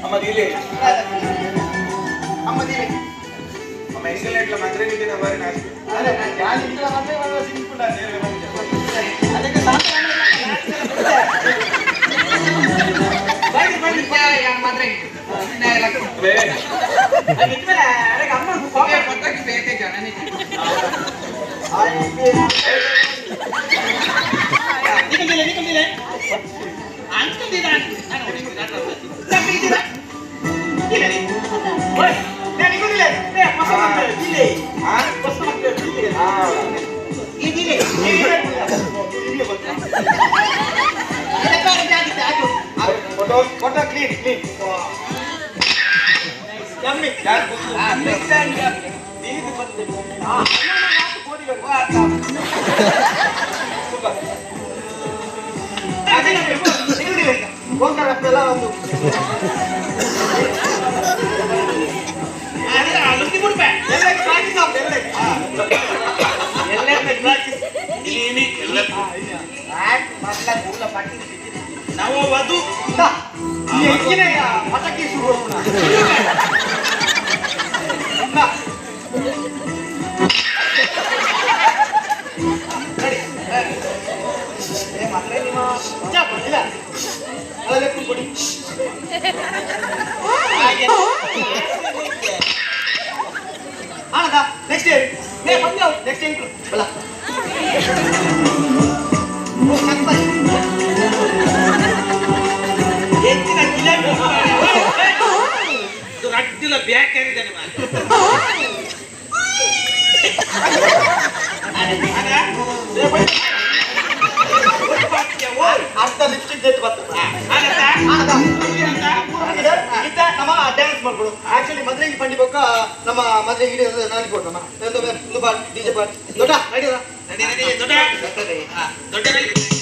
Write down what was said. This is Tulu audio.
ಅಮ್ಮ ದೀಲೆ. ಅಮ್ಮ ದೀಲೆ. ಅಮ್ಮ ಎಂಗಲ್ ಮದ್ರೆ ನಿಂತಿನ ಬಾರಿ ನಾಚಿಕೆ. ಅದೇ ಯಾನ್ ಇಂಗ್ಲ ಮದ್ರೆ ಸಿಂಪಲ್ ಅದಕ್ಕೆ ಸಾಕು. Photo photo clean clean. Yummy. ಯಾರು ಗೊತ್ತು? ಸೂಪರ್. ಒಂದು ನವವಧು. ಎಂಕಿನ ಪಟಾಕಿ ಶುರು. ನೆಕ್ಸ್ಟ್ ನೆಕ್ಸ್ಟ್ ಬಲ. ಹೆಚ್ಚಿನ ರಡ್ಡಿಲ ಬ್ಯಾಕ್ ಏರಿದ್ದಾನೆ. ಅರ್ಧ ಲಿಪ್ಸ್ಟಿಕ್ ಜೊತೆ ಬರ್ತದೆ. ನಮ್ಮ ಡ್ಯಾನ್ಸ್ ಮಾಡ್ಕೊಡು. ಆಕ್ಚುಲಿ ಮದ್ರೆಗೆ ಪಂಡಿ ಬೊಕ್ಕ ನಮ್ಮ ಮದ್ರೆಗೆ ಇಡೀ ನಾಲಿ ಕೊಡು. ನಮ್ಮ ಒಂದು ಪಾಟ್ ಡಿಜೆ ಪಾಟ್ ದೊಡ್ಡ ರೆಡಿ. ರೆಡಿ ರೆಡಿ ದೊಡ್ಡ ದೊಡ್ಡ.